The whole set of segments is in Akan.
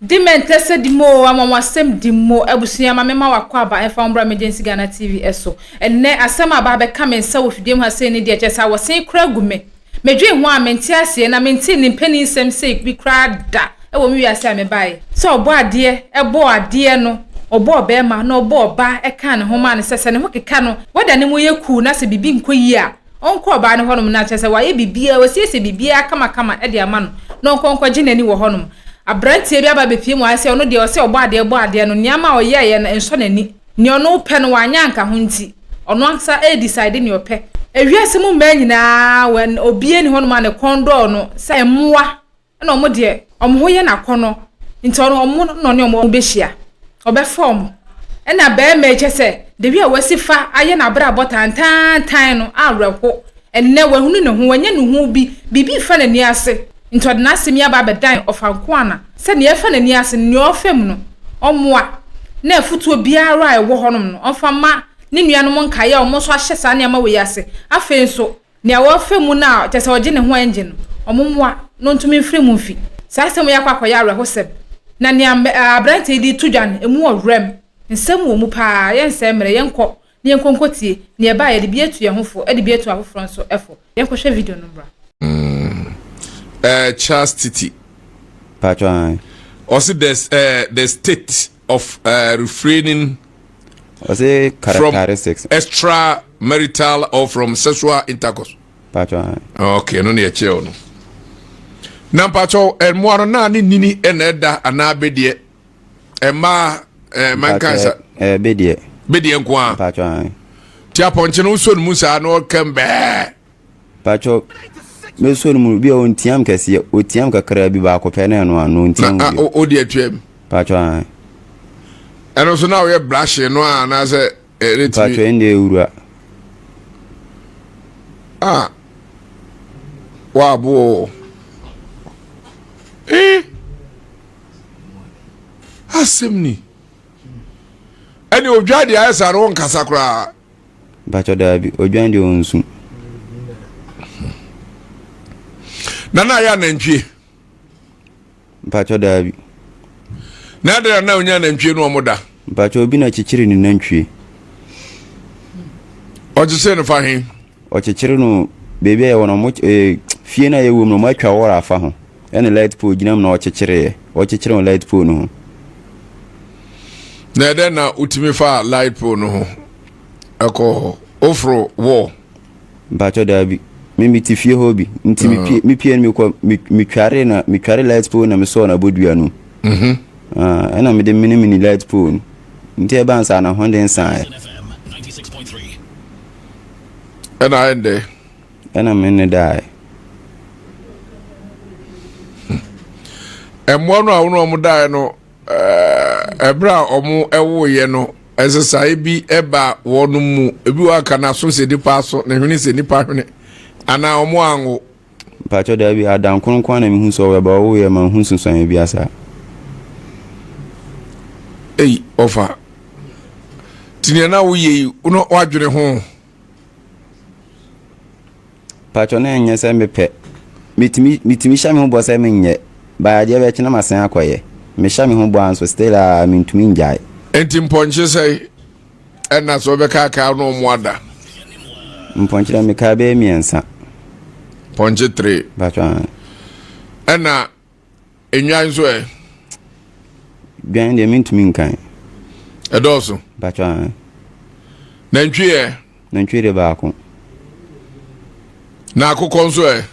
Di mɛntɛsɛ di mo o, anwanwasɛm di mo. Abusua ma mema wakɔ aba ɛmfa wo mbra Emergency Ghana TV ɛso. Ɛnnɛ asɛm a aba abɛka me nsa wɔ fidie mu ha sei ne deɛ kyerɛ sɛ awɔsen koraa gu me. Medwen ho a mente aseɛ na mentee ne mpanin nsɛm sei bi koraa da wɔ me wiase a mebaeɛ. Sɛ ɔbɔ adeɛ bɔɔ adeɛ no ɔbɔɔ barima na ɔbɔɔ ɔbaa ɛkaa ne ho maa no sɛ sɛ ne ho keka no wɛda ne mu yɛ kuu na sɛ biribi nkɔ yie a ɔnkɔ ɔbaa no hɔnom na kyerɛ sɛ wayɛ biribiara wasiesie biribiara kamakama de ama no na ɔnkɔ nkɔgye n'ani wɔ hɔnom. Aberanteɛ bi aba abɛpue mu ayɛ sɛ ɔno deɛ ɔsɛ ɔbɔ adeɛ bɔ adeɛ no nneɛma a ɔyɛeɛ no nsɔ n'ani. Nea ɔno pɛ no wanyɛ anka ho nti ɔno ankasa redecide nea ɔpɛ. Ewiase mu mmaa nyinaa wɔ obiara nni hɔnom a ne kɔn dɔɔ no sɛ mmoa na wɔn deɛ wɔn ho yɛ no akɔnnɔ nti ɔno wɔn na ɔne wɔn bɛhyia. Ɔbɛfa wɔn. Ɛna barima yi kyɛ sɛ the way a wasi fa ayɛ n'abrabɔ tantaantan no awerɛho. Ɛnnɛ wahunu ne ho, wanya ne ho bi, biribi refa n'ani ase. Nti ɔde n'asɛm yi aba abɛdan ɔfankoana sɛ nea ɛfa n'ani ase no, nea ɔrefa mu no, ɔmmoa, na afotuo biara a ɛwɔ hɔnom no, ɔmfa mma ne nuanom nkaeɛ a wɔn nso ahyɛ saa nneɛma wei ase. Afei nso, nea ɔrefa mu no a kyerɛ sɛ ɔgye ne ho a ɛngye no, wɔmmoa no ntumi mfiri mu mfi. Saa asɛm yi akɔ akɔyɛ awerɛhosɛm, na nea aberanteɛ yi de reto dwa no, emu wɔ werɛm. Nsɛm wɔ mu pa ara. Yɛnsɛe mmerɛ, yɛnkɔ na yɛnkɔ nkɔtie. Nea ɛbaeɛ, yɛde bi atu yɛn ho fo, de bi atu afoforɔ nso fo. Yɛnkɔhwɛ video no mmra. Mm. Uh, chastity. Patron. Also, there's uh, the state of uh, refraining Ɔse characteristics. From extra marital or from sexual intercourse. Patron. Okay, no ne ɛkyerɛ no. Na mpakyɛw mmoa no naa ne nini na ɛda anaa bedeɛ mmaa ɛɛ manka nsa. Ɛɛ bedeɛ. Bedeɛ nko ara. Patron. Ti apɔnkye no nso ne mu saa na ɔkɛm bɛɛ. Patro mɛsɔ no mu bi a ɔntiam kɛseɛ ɔtiam kakra bi baako pɛ na ɛno ano ɔntiam bio. Na ɔdi atwam. Patro an. Ɛno nso na ɔyɛ brushing no a anaasɛ ɛretumi. Patro ɛnde ewura. Ah waabo eh asɛm ni ɛne odwa deɛ ayɛ saa no wɔnkasa koraa. Mpakyɛ daabi, odwan deɛ ɔnsu. Nana ayɛ anantwie. Mpakyɛ daabi. Na adɛn na onya anantwie no ɔmo da? Mpakyɛ obi na kyekyere ne nantwie. Ɔkyekyere no fa he? Ɔkyekyere no beebi a yɛwɔ no ɔmo eh, fie no a yɛwɔ mu no ɔmo atwa wɔɔl afa ho ɛne light pole gyina mu na ɔkyekyereɛ ɔkyekyere wɔ light pole no ho. Na ɛdɛn na wotumi fa light pole no ho? Ɛkɔ hɔ. Woforo wall. Mpakyɛ daabi. Me me te fie hɔ bi. Nti me pie me pie no me kɔ me me tware na me tware light pole na me sɔɔ na bodua no. Mhm. Ah, ɛna me de mene mini light pole no. Nti ɛba nsa na ho de nsa ɛ. Ɛna ayɛ ndɛ. Ɛna me ne dae. Ɛmmoa no a wo ne wɔn dae no Ɛberɛ a wɔwoeɛ no, nsesaeɛ bi ba wɔn mu. Ebi wɔ aka n'aso sɛ nipa aso, ne hwene sɛ nipa hwene, anaa wɔn anwo. Mpakyɛ daabi, adanko nko ara na mehu sɛ ɔwɔ ba ɔwoeɛ ma nhu nsusuaeɛ bi asa. Ei, ɔfa. Nti nea na woyɛ yi, wo na woadwene ho? Paatwɔ na ɛnyɛ sɛ mepɛ. Metumi metumi hyɛ me ho bɔ sɛ menyɛ but adeɛ bɛkye na masan akɔyɛ. Mehyɛ me ho bɔ a nso still a mentumi ngyae. Enti mpɔnkye sɛe ɛna sɛ wobɛkaakaa na ɔmo ada? Mpɔnkye deɛ mekaa bɛyɛ miɛnsa. Mpɔnkye tre. Paatwɔ aane. Ɛna Nnwan nso ɛ? Dwan deɛ mentumi nkan. Ɛdɔɔso. Mpakyɛ ae. Nantwie ɛ? Nantwie deɛ baako. Na akokɔ nso ɛ?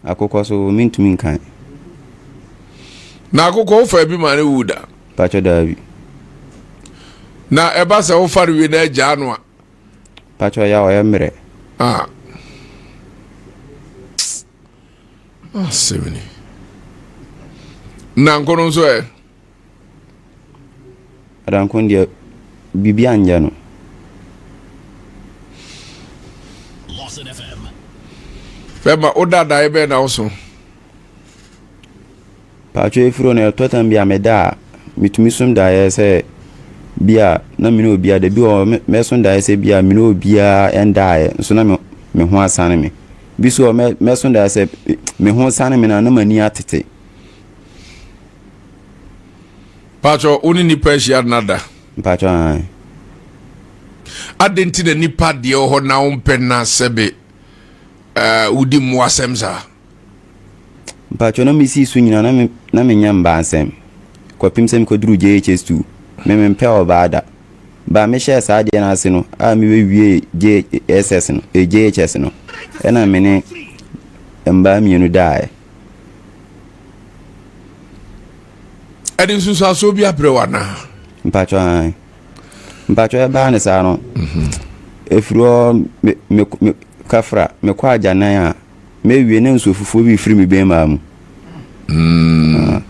Akokɔ so mentumi nkan. Na akokɔ wofa bi ma ne wu da? Mpakyɛ daabi. Na ɛba sɛ wofa no wie na agyaa no a? Mpakyɛ ɔyɛ a ɔyɛ mmerɛ. Ah. Asɛm ni. Nanko no nso ɛ? Adanko deɛ biribi anyɛ no. Bɛma wo dadaeɛ bɛn na woso? Paatwo efiri no ɛtɔ tam bi a meda a metumi som daeɛ sɛ bi a na me ne obi ada bi wɔ mɛso daeɛ sɛ bi a me ne obiara ɛndaeɛ nso na me ho asane me. Bi so wɔ mɛso daeɛ sɛ me ho sane me na na m'ani atete. Paatwɔ, wo ne nipa ahyia na da? Mpaatwɔ ae. Adɛn nti na nipa deɛ wɔ hɔ na wompɛ na sɛbe uh, wodi mmoa asɛm saa? Mpaatwɔ na mesii so nyina na me na menyɛ mbaa nsɛm kɔpem sɛ mekɔduru JHS2 me mempɛ ɔbaa da ba mehyɛɛ saa adeɛ no ase no a mebɛwie JSS no eh, JHS no ɛna me ne mbaa mmienu daeɛ. Ɛde nsunsuansoɔ bi abrɛ wo anaa? Mpaatwɔ ae. Mpaatwɔ ɛbaa ne saa no ɛfiri hɔ me me me kafra mekɔ agyanan a Mewie na nsuo fufuo bi firi me bɛɛmaa mu. Mm.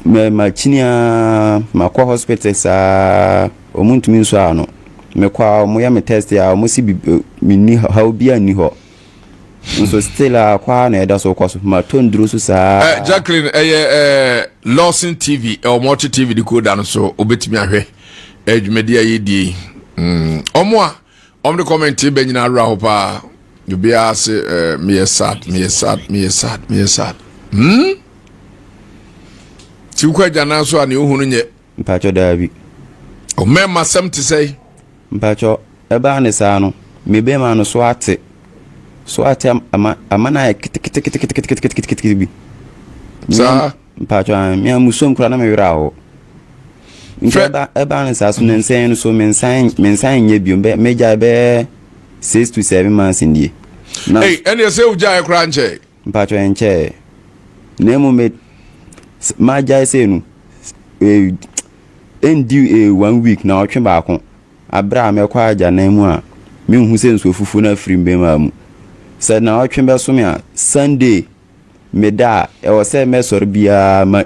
Ah, makyini a makɔ hospital saa wɔn ntumi nsɔ ano. Mekɔ a wɔn yɛ me test a wɔn si eh, menni haw bi a nni hɔ. Nso still a kɔ a na ɛda so kɔ so matɔ nduro so saa. Eh, Jacqueline ɛyɛ eh, Lawson TV ɛwɔ Multi TV decoder no so wobɛtumi ahwɛ eh, dwumadi a yɛdie yi. Mm. Ɔmo a Wɔn de comment bɛ nyina awura hɔ paa. Obiara se eh, meyɛ sad, meyɛ sad, meyɛ sad, meyɛ sad. Hmm? Ti wokɔ agyanan so a nea ohu no nyɛ. Mpakyɛ daabi. Ɔmɛɛma sɛm te sɛ. Mpakyɛ ɛbaa ne saa no, me bɛɛma no so ate. So ate ama ama no ayɛ keteketeketeketeketekete bi. Saa. Mpatsɔ aah me a musuom koraa na me werɛ ahow. Nti ɛba ɛba no saa so ne nsɛn no so me nsan me nsan nyɛ bio bɛ megyae bɛyɛ 6 to 7 months nie. Na Ei ɛneɛ sɛ wogyae koraa nkyɛe. Mpatsɔ ɛnkyɛɛ. Na mmom me magyae sei no ɛndi eh, one week na ɔtwe baako aberɛ a mɛkɔ agyanan mu a menhu sɛ nsuo fufuo no afiri mbɛmaa mu. Sɛ na ɔtwe bɛso me a Sunday Meda a, ɛwɔ sɛ mɛsɔre biara ma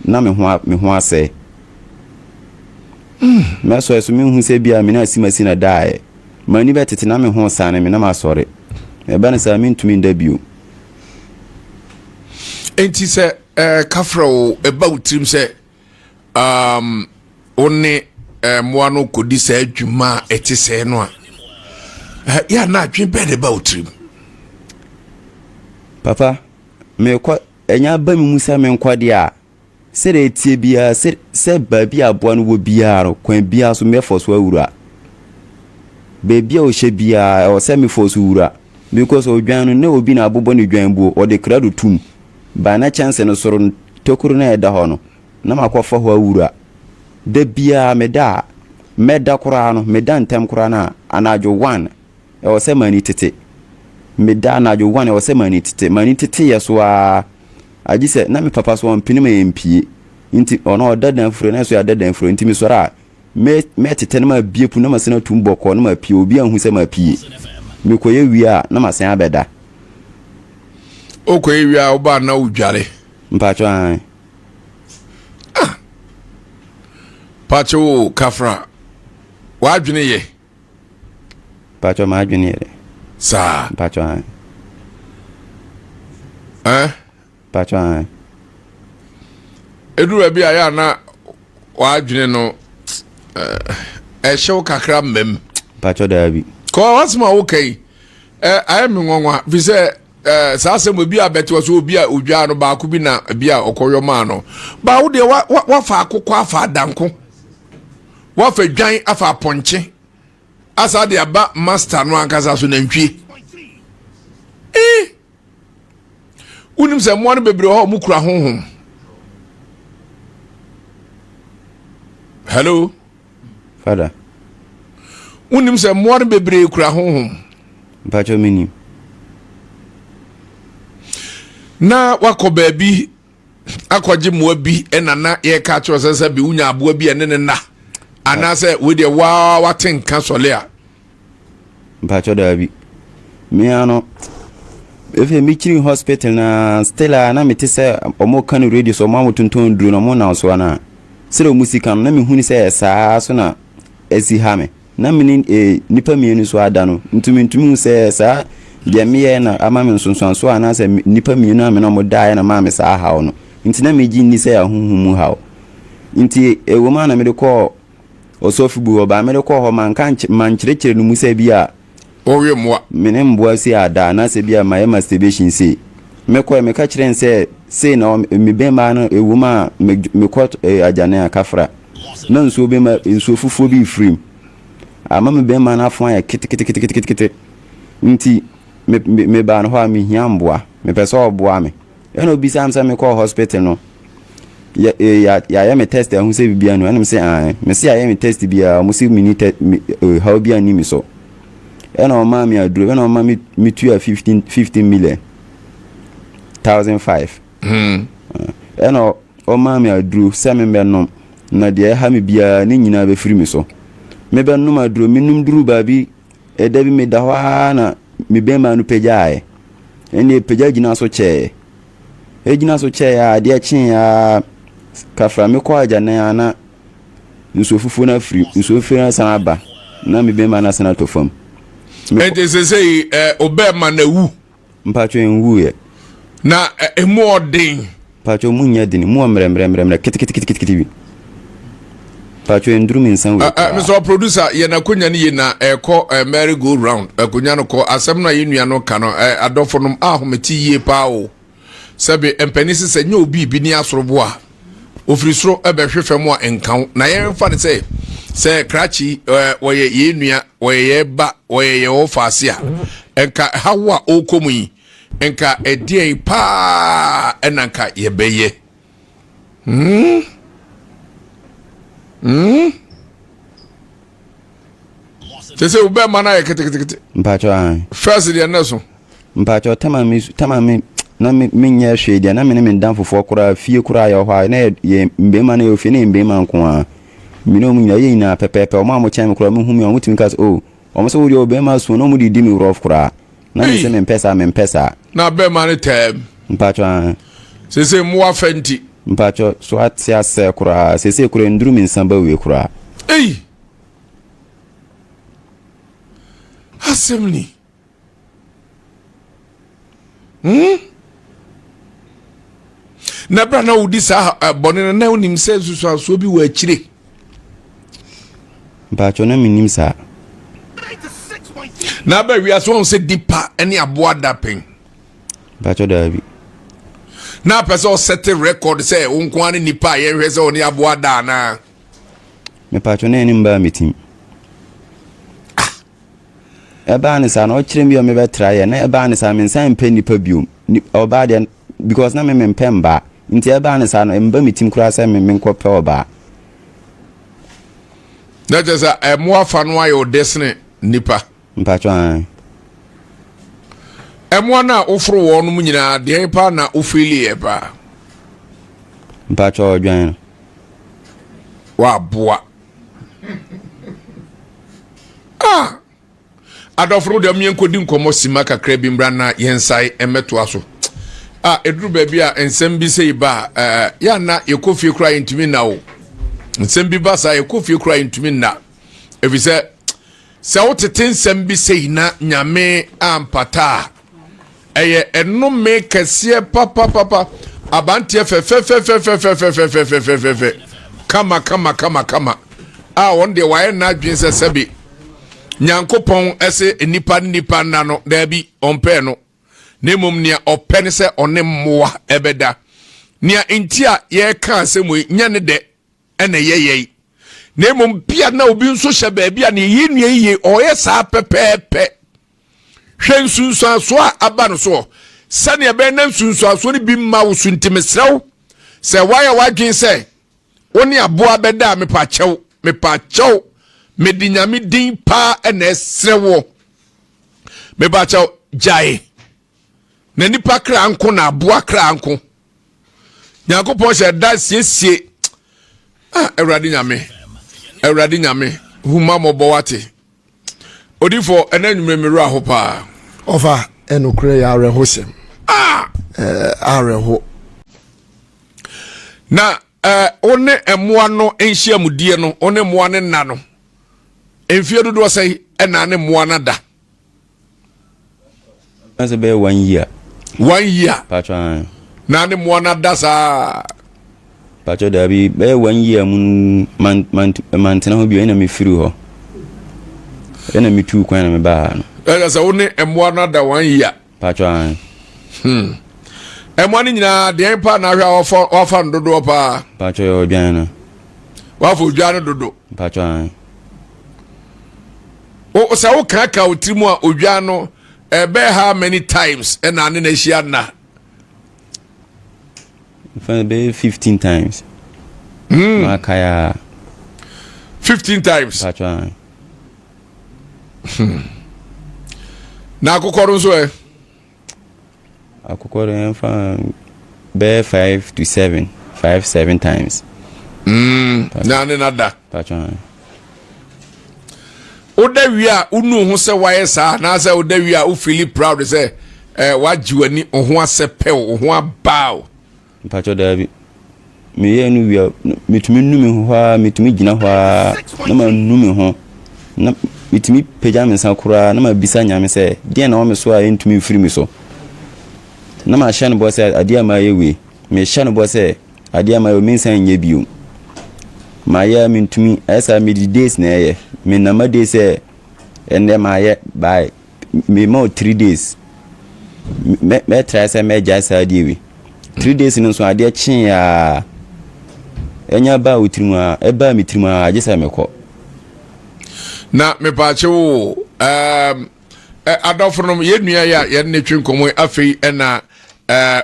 na me ho me ho asɛe. Mɛsɔre so menhu sɛ bia me ne asimasi na daeɛ. M'ani bɛtete na me ho sane me na masɔre. Ɛba no saa mentumi nda bio. Enti sɛ ɛka frɛ wo, ɛba wo tirim sɛ um, wo ne eh, mmoa no kɔdi saa adwuma a ɛte sɛɛ no a eh, yɛ na adwene bɛɛ na ɛba wo tirim? Papa, mekɔ ɛnya aba me mu sɛ menkɔ deɛ a, sɛdeɛ ɛteɛ biara sɛ sɛ baabi a aboa no wɔ biara no kwan biara so mɛfɔ so awura. Baabi a ɔhyɛ biara ɛwɔ sɛ mefɔ so wura because odwan no na obi na abobɔ ne dwan buo ɔde krado tum. Ba na kyɛnse no soro no, tokuro no a ɛda hɔ no, na makɔfa hɔ awura. Da biara meda a, mɛda koraa no, meda ntɛm koraa no a, anadwo one, ɛwɔ sɛ m'ani tete. Meda anadwo one, ɛwɔ sɛ m'ani tete. M'ani teteyɛ so ara, agye sɛ na me papa so ɔmpene ma yɛmpue. Nti ɔno ɔda dan foforɔ, na nso yɛada dan foforɔ. Nti mesɔre a, mɛ mɛtetɛ na mabue pono na masan atum bɔkɔɔ na mapue. Obi anhu sɛ mapue. Mekɔyɛ wie a, na masan abɛda. Wokɔyɛ wie a, woba na wodware. Mpakyɛ ae. Ah! Pakyɛ o, Kafra, w'adwene yɛ? Mpakyɛ m'adwene yɛ dɛ. Saa. Mpakyɛ ae. Eh? Mpakyɛ ae. Ɛduru baabi a yɛ a na w'adwene no ɛhyew kakra mmam. Mpakyɛ daabi. Kɔ w'asɛm a woka yi ayɛ me nwanwa fi sɛ saa asɛm ebi a bɛte wɔ so obi a odwaa no baako bi na ebi a ɔkɔyɔ maa no baa wo deɛ wafa akokɔ afa adanko wafa dwan afa apɔnkye asa de aba master no ankasa so nantwie ee wonim sɛ mmoa no bebree hɔ a wɔn kura honhom hello. Fada. Wonim sɛ mmoa no bebree kura honhom. Mpakyɛ menim. Na wakɔ baabi akɔgye mmoa bi ɛna na yɛka akyerɛ sɛ sɛ bi wonya aboa bi ɛne ne nna anaasɛ wei deɛ waa wate nka sɔle a. Mpakyɛ daabi. Mea no efe mekyiri hospital na still a na mete sɛ ɔmo ka no radio so ɔmo a wɔtontɔn duro no ɔmo nam so ana. Sɛdeɛ wɔn si ka no, na mehunu sɛ saa ara so na asi ha me. Na me ne eh, nnipa mmienu so ada no, nti mentumi hu sɛ saa deɛ meyɛɛ na ama me nsonsoansoɔ anaasɛ nnipa mmienu a me ne wɔn daeɛ na maa me saa haw no. Nti na megye nni sɛ ahonhom mu haw. Nti ɛwɔ mu a na mede kɔɔ ɔsɔfo bi hɔ, baa mede kɔɔ hɔ manka mankyerɛkyerɛ no mu sɛ bi a Wɔwe mmoa. Me ne mmoa sei ada anaasɛ bi a mayɛ masturbation sei. Mekɔɛ meka kyerɛɛ no sɛ. Sei na me bɛmma no ɛwom a mekɔ agyanan a kafra na nsuo bɛma nsuo fufuo bi refiri mu. Ama me bɛmma no afo ayɛ keteketeketekete. Nti me me mebaa no hɔ a mehia mboa. Mepɛ sɛ ɔboa me. Ɛna obisaa me sɛ mekɔɔ hospital no yɛ yɛ yɛayɛ me test ahu sɛ biribiara nni hɔ. Ɛna mese aane. Mese yɛayɛ me test biara wɔn se menni tɛ me haw biara nni me so. Ɛna ɔmaa me aduro ɛna ɔma me metua 15 15 million. 1005. Hmm. Ɛna ɔmaa me aduro sɛ memmɛnom na deɛ ɛha me biara ne nyinaa bɛfiri me so. Mebɛnom aduro menom duru baabi ɛda bi meda hɔ ara na me bɛrima no pagyaeɛ. Ɛnna pagya gyina so kyɛɛ. Ɛgyina so kyɛɛ a adeɛ kyee a kafra mekɔ agyanan a na nsuo fufuo no afiri nsuo fufuo no asan aba na me bɛrima no asan atɔ fam. Ɛnti sɛ sɛ ɔbɛrima no awu. Mpatsɔ ennwuiɛ. Na emu ɔden. Mpatsɔ mu nnyɛ den, mu wɔ mmerɛmmerɛmmerɛ keteketekete bi. Mpatsɔ enduru me nsa wei koraa. Mesɛ producer yɛn akonya no ye na ɛkɔ merry go round akonya no kɔ asɛm no a yɛn nua no ka no adɔfo nom ahomete yie paa o. Sɛbe mpanin se sɛ nyɛ obi bi ne asorobo a ofiri soro bɛhwe fam a nka wo na yɛmfa no sɛ sɛ krakye wɔyɛ yɛn nua wɔyɛ yɛn ba wɔyɛ yɛn ɔfaase a nka haw a ɔrekɔ mu yi nka ɛdeɛn paa ɛna nka yɛbɛyɛ hmm hmm Sɛ sɛ wobɛma no ayɛ ketekete. Mpakyɛ ahan. First deɛ nnɛ so. Mpakyɛ tama me tama me na me menyɛ hwee deɛ na me ne me ndanfofoɔ koraa fie koraa yɛ hɔ a na yɛ yɛ mbɛrima na yɛ fie na yɛ mbɛrima nko ara me ne wɔn nyinaa yɛ nyinaa pɛpɛɛpɛ wɔn a wɔkyɛn me koraa wɔn hu me a wɔn tumi ka sɛ oh wɔn sɛ wo deɛ ɔbɛrima so na wɔn de di me rough koraa na me sɛ mempɛ saa mempɛ saa. Na bɛrima no tɛm. Mpakyɛ ahan. Sese mmoa fɛ nti. Mpakyɛ so ate asɛ koraa sese koraa nduru me nsa ba wie koraa. Ei. Asɛm ni. Hmm? Na bere a na wodi saa eh, bɔne no na wonim sɛ nsusuansoɔ bi wɔ akyire. Mpakyɛ na menim saa. Na abɛ wiase wɔn sɛ dipa ne aboa da pɛn. Mpakyɛ daabi. Na apɛ sɛ ɔsɛte record sɛ wo nko ara ne nipa a yɛnhwɛ sɛ ɔne aboa da anaa. Mepatwo na anim baa me tim. Ah! Ɛbaa ne saa na ɔkyerɛ me a mebɛtra yɛ na ɛbaa ne saa me nsan mpɛ nipa biom. Ɔbaa deɛ because na me mempɛ mbaa. Nti ɛbaa ne saa no ɛmba me tim koraa sɛ me menkɔ pɛ ɔbaa. Na kyerɛ sɛ ɛmoa fa no ayɛ ɔdɛ sene nipa. Mpatwo ae. Ɛmoa no a woforo wɔn nom nyinaa deɛn paa na wofeeli yɛ paa? Mpatwo ɔdwan no. Waboa. Ah! Adɔfo no deɛ yɛnkɔdi nkɔmmɔ sima kakra bi mmra na yɛnsae mmɛtoa so. Ah, ɛduru baabi a nsɛm bi sei ba a, eh, yɛ ana yɛkɔ fie koraa yɛntumi nna o. Nsɛm bi ba saa yɛkɔ fie koraa yɛntumi nna. Ɛfiri sɛ, sɛ wotete nsɛm bi sei na Nyame ampata a, Ɛyɛ ɛnome kɛseɛ papapapa. Abanteɛ fɛfɛfɛfɛfɛfɛfɛfɛfɛfɛfɛ kama kama kama kama a wɔn deɛ wɔayɛ n'adwene sɛ sɛbi Nyankopɔn ɛsɛ nnipa ne nnipa nna no daabi ɔmpɛɛ no na mmom nea ɔpɛ ne sɛ ɔne mmoa ɛbɛda. Nea nti a yɛreka asɛm yi nyɛ ne dɛ ɛna ɛyɛ yɛn na mmom bia na obi nso hyɛ baabi a nea yɛn nua yiye ɔyɛ saa pɛpɛɛpɛ. Hwɛ nsunsuansoɔ a aba no soɔ. Sɛnea ɛbɛyɛ na nsunsuansoɔ no bi mma wo so nti, mesrɛ wo sɛ woayɛ w'adwene sɛ wo ne aboa bɛda a, mepa kyɛw, mepa kyɛw, mede Nyame din paa na ɛsrɛ woɔ. Mepa kyɛw, gyae. Na nipa kra nko na aboa kra nko. Nyankopɔn hyɛ da siesie. Ah, Awurade Nyame, Awurade Nyame, hu ma mmɔbɔ wate. Odifo, ɛnɛ anwummerɛ me werɛ aho paa. Ɔfa, ɛnokorɛ yɛ awerɛhosɛm. Ah! Ɛɛ, awerɛho. Na ɛɛ, wo ne mmoa no nhyiamudie no, wo ne mmoa no nna no, mfie dodoɔ sɛn ɛna ne mmoa no ada? Na sɛ bɛyɛ one year. One year. Patro an. Na ne mmoa no ada saa. Patro daabi bɛyɛ one year mu no man man mantena hɔ bio ɛna mefiri hɔ. Ɛna metuu kwan na mebaa ha no. Ɛna sɛ wo ne mmoa no ada one year. Patro an. Hmm. Ɛmoa no nyinaa deɛn paa na ahwɛ a wafa wafa no dodoɔ paa? Mpatsɔ yɛ odwan no. Wafa odwan no dodo. Mpatsɔ an. O sɛ wo kaka wo tiri mu a odwan no ɛbɛyɛ how many times ɛna ne na ahyia nna? Nfa bɛyɛ 15 times. Maka ya. 15 times. Mpatsɔ an. Na akokɔ no nso ɛ? Akokɔ no yɛmfa bɛyɛ 5 to 7, 5 7 times. Na ne na da. Woda wie a wonu ho sɛ woayɛ saa anaasɛ woda wie a wo feel proud sɛ eh, woagye w'ani, wo ho asɛpɛw, wo ho abaw. Mpakyɛw daabi. Meyɛɛ no wie a, metumi nu me ho hɔ ara, metumi gyina hɔ ara na manu me ho. Na metumi pagya me nsa koraa na mabisa Nyame sɛ, deɛn na ɛwɔ me so a ɛntumi mfiri me so? Na mahyɛ no bɔ sɛ adeɛ a mayɛ wei, mehyɛ no bɔ sɛ adeɛ a mayɛ wei mensan nyɛ bio. Mayɛ a mentumi, ayɛ saa mede days na ɛyɛ. Menam a day sɛ ɛnnɛ mayɛ, bye. Mema wo 3 days, mɛ mɛ try sɛ mɛgyae saa adeɛ wei. 3 days no nso adeɛ kyee a ɛnya baa wo tirim a, ɛbaa me tirim a, agye sɛ mekɔ. Na mepaakyɛ wo adɔfo nom, yɛn nua yi a yɛne ne twe nkɔmmɔ yi afei ɛna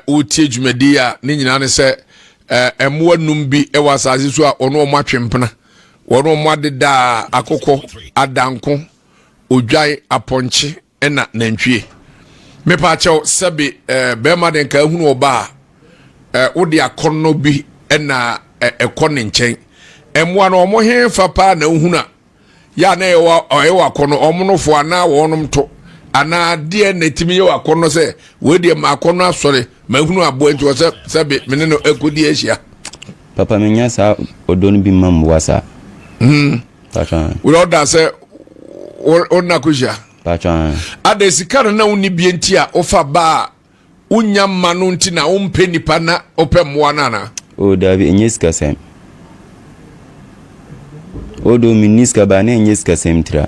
wotie dwumadi a ne nyinaa ne sɛ mmoa num bi wɔ asase so a wɔne wɔn atwe mpena, wɔne wɔn adeda, akokɔ, adanko, odwan, apɔnkye ɛna nantwie. Mepaakyɛw, sɛbe bɛrima de nka ahunu ɔbaa a, wode akɔnnɔ bi ɛna ɛkɔ ne nkyɛn. Mmoa no wɔn he fa paa na wohunu a yɛ a na ɛwɔ ɛwɔ akɔnnɔ, wɔn nofo anaa wɔnom to anaa deɛ na ɛtumi yɛ wɔ akɔnnɔ sɛ wei deɛ ma akɔnnɔ asɔre mahunu aboa nti wɔ sɛ sɛbe me ne no akɔdi ahyia. Papa, menya saa ɔdɔ no bi mma mmoa saa. Wura ɔda sɛ wo nna kɔhyia. Ada sika no na wonni bie nti a wofa ba a wonya mma no nti na wompɛ nipa na wopɛ mmoa no anaa? O daabi, ɛnyɛ sikasɛm. Although menni sika ba na ɛnyɛ sikasɛm ntira.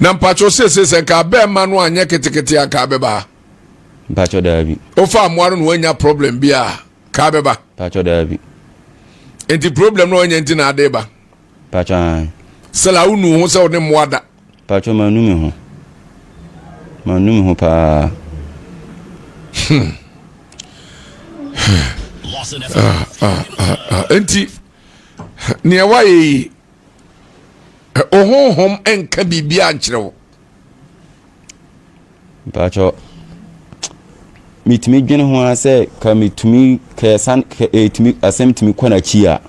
Na mpakyɛw seesei sɛ nka abɛɛma no anyɛ ketekete a nka abɛba ha? Mpakyɛw daabi. Wofa mmoa no na woanya problem bi a ka abɛba? Mpakyɛw daabi. Nti problem no ɔnyɛ nti na ade ba? Mpakyɛw ae. Sɛla wo nu ho sɛ wo ne mmoa da? Mpakyɛw manu me ho. Manu me ho paa. Ah, ah, ah, ah. Nti nea wayɛ yi, ohonhom nka biribiara nkyerɛ wo. Mpakyɛw, metumi dwene ho ara sɛ ka metumi ka ɛsan ka ɛtumi asɛm tumi kɔ n'akyi a,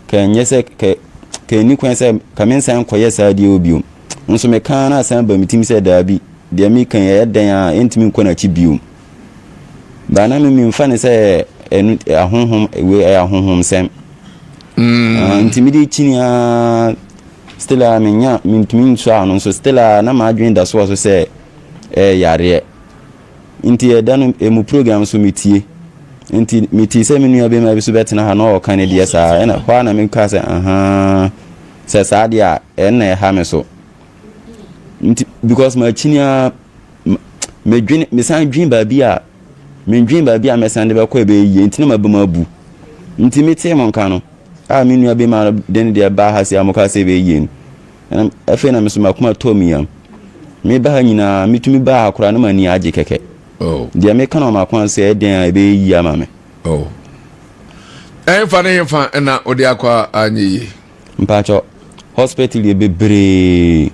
ka ɛnyɛ sɛ ka ka ɛni kwan sɛ ka me nsan nkɔyɛ saa adeɛ wɔ biom. Nso meka na asan ba me tim sɛ daabi, deɛ meka yi ɛyɛ dɛn a ɛntumi nkɔ n'akyi biom. Baa na me memfa ne sɛ ɛno ahonhom wei ɛyɛ ahonhomsɛm. Ah, nti mede kyini ara Still a menya mentumi nsɔ ano nso still a na m'adwene da so wɔ so sɛ ɛyɛ yareɛ. Nti ɛda no emu program nso metie. Nti metee sɛ me nua bɛma bi so bɛtena ha na ɔka ne deɛ saa, ɛna hɔ a na mekaa sɛ ahaa sɛ saa deɛ a ɛnna ɛha me so. Nti because makyini a medwene mesan dwen baabi a mendwen baabi a mɛsan de bɛkɔ ɛbɛyɛ yie nti na maba mu abu. Nti metee mo nka no a me nua bɛma no de ne deɛ baa ha sei a mokaa sɛ ɛbɛyɛ yie no, ɛna afei na me so m'akoma tɔɔ me yam. Meba ha nyinaa, metumi baa ha koraa na m'ani agye kɛkɛ. Oh. Deɛ meka no wɔ m'akoma so sɛ ɛyɛ dɛn a ɛbɛyɛ yie ama me. Oh. Ɛnfa ne hefa na wode akɔ a anyɛ yie? Mpakyɛ, hospital yɛ bebree.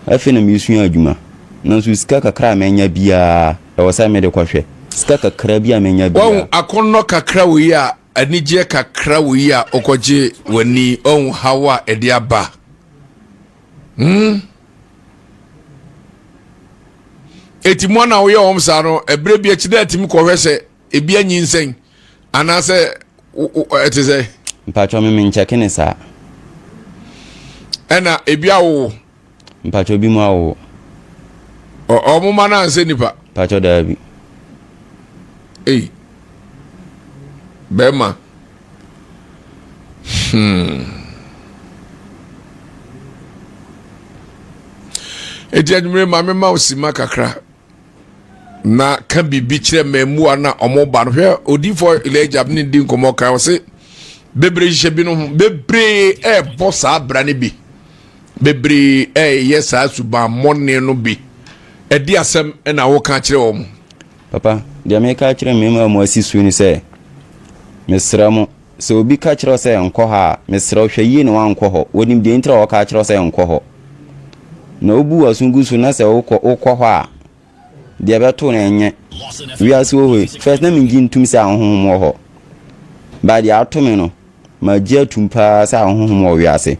Afei na mesua adwuma. Nanso sika kakra a manya biara, ɛwɔ sɛ mede kɔhwɛ. Sika kakra bi a manya biara. Wahu akɔnnɔ kakra wei a Anigyeɛ kakra wɔ yi a wokɔgye w'ani, ɔhu haw a ɛde aba. Hmm. Eti mo na woyɛ wɔn saa no, ɛberɛ bi akyi dɛ atumi kɔhwɛ sɛ ebi anyinsɛn anaasɛ ɛte sɛ. Mpatsɔ me menkyɛke ne saa. Ɛna ebi awowo. Mpatsɔ bi mu awowo. Ɔmo ma no ansɛ nipa. Mpatsɔ daabi. Ei. Bɛrima. Hmm. Eti anwummere ma me ma wo sima kakra. Na ka biribi kyerɛ mmaamua na ɔmo ba no. Hwɛ, odiifoɔ Elijah ne di nkɔmmɔ kan, ɔse bebree hyehyɛ binom ho, bebree ɛɛbɔ saa bra no bi, bebree ɛɛyɛ saa subammɔne no bi. Ɛde asɛm ɛna woka kyerɛ wɔn? Papa, deɛ meka kyerɛ mmarima a mo asi so ni sɛ, mesrɛ mo, sɛ obi ka kyerɛ wo sɛ nkɔ hɔ a, mesrɛ wo, hwɛ yie na woankɔ hɔ. Wɔnim deɛ nti a wɔka kyerɛ wo sɛ nkɔ hɔ. Na wobu w'aso gu so na sɛ wokɔ wokɔ hɔ a, deɛ ɛbɛto no ɛnyɛ. Wiase wɔ hɔ yi, first na mengye ntum sɛ ahonhom wɔ hɔ. But deɛ ato me no, magye atum paa sɛ ahonhom wɔ wiase.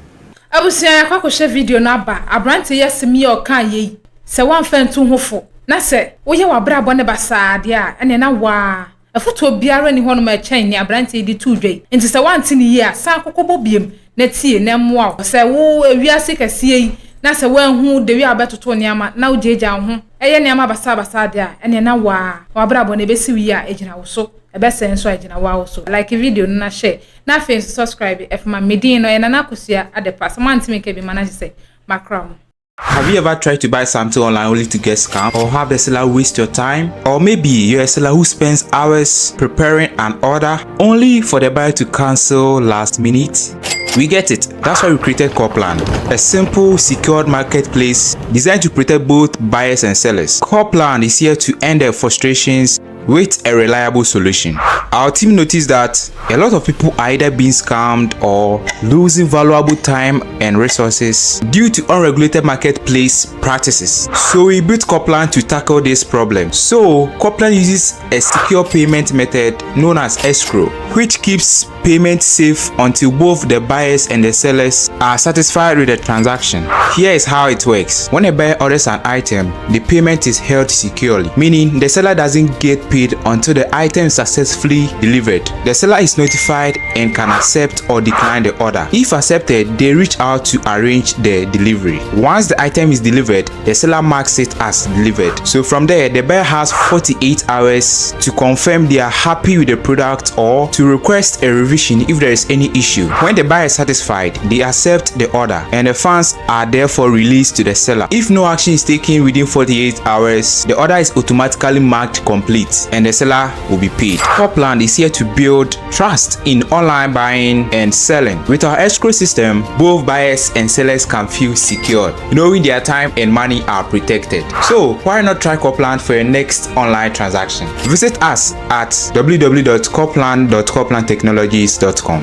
Abusua, yɛakɔ akɔhwɛ video no aba. Aberanteɛ yi asɛm yi a ɔkaa yei, sɛ woamfa antu ho fo na sɛ woyɛ w'abrabɔ no basaa deɛ a, ɛneɛ na woaa. Afotuo biara nni hɔnom a ɛkyɛn nea aberanteɛ yi de too dwa yi. Enti sɛ woante no yie a, san kɔkɔbɔ biom na tie na ɛmmoa wo. Sɛ wo wiase kɛseɛ yi na sɛ woanhu the way a wobɛtoto nneɛma na wogyaagyaa wo ho yɛ nneɛma basaabasaa deɛ a, ɛneɛ na woaa. W'abrabɔ no ɛbɛsi wo yie a, ɛgyina wo so. Ɛbɛsɛe nso a, ɛgyina wo ara wo so. Like video no na share na afei nso subscribe ma me. Me din no ɛyɛ Nana Akosua Adepa. Sɛ moante me nka bi ma no ahyɛ sɛ makra mo. Have you ever tried to buy something online only to get scammed or have the seller waste your time? Or maybe you're a seller who spends hours preparing an order only for the buyer to cancel last minute? We get it. That's why we created Corplan, a simple, secured marketplace designed to protect both buyers and sellers. Corplan is here to end their frustrations with a reliable solution. Our team noticed that a lot of people are either being scammed or losing valuable time and resources due to unregulated marketplace practices. So we built Corplan to tackle this problem. So Corplan uses a secure payment method known as escrow, which keeps payment safe until both the buyers and the sellers are satisfied with the transaction. Here is how it works. When a buyer orders an item, the payment is held securely, meaning the seller doesn't get paid until the item is successfully delivered. The seller is notified and can accept or decline the order. If accepted, they reach out to arrange the delivery. Once the item is delivered, the seller marks it as delivered. So from there, the buyer has 48 hours to confirm they are happy with the product or to request a revision if there is any issue. When the buyer is satisfied, they accept the order and the funds are therefore released to the seller. If no action is taken within 48 hours, the order is automatically marked complete and the seller will be paid. Corplan is here to build trust in online buying and selling. With our escrow system, both buyers and sellers can feel secure, knowing their time and money are protected. So why not try Corplan for your next online transaction? Visit us at www.corplan.corplantechnologies.com.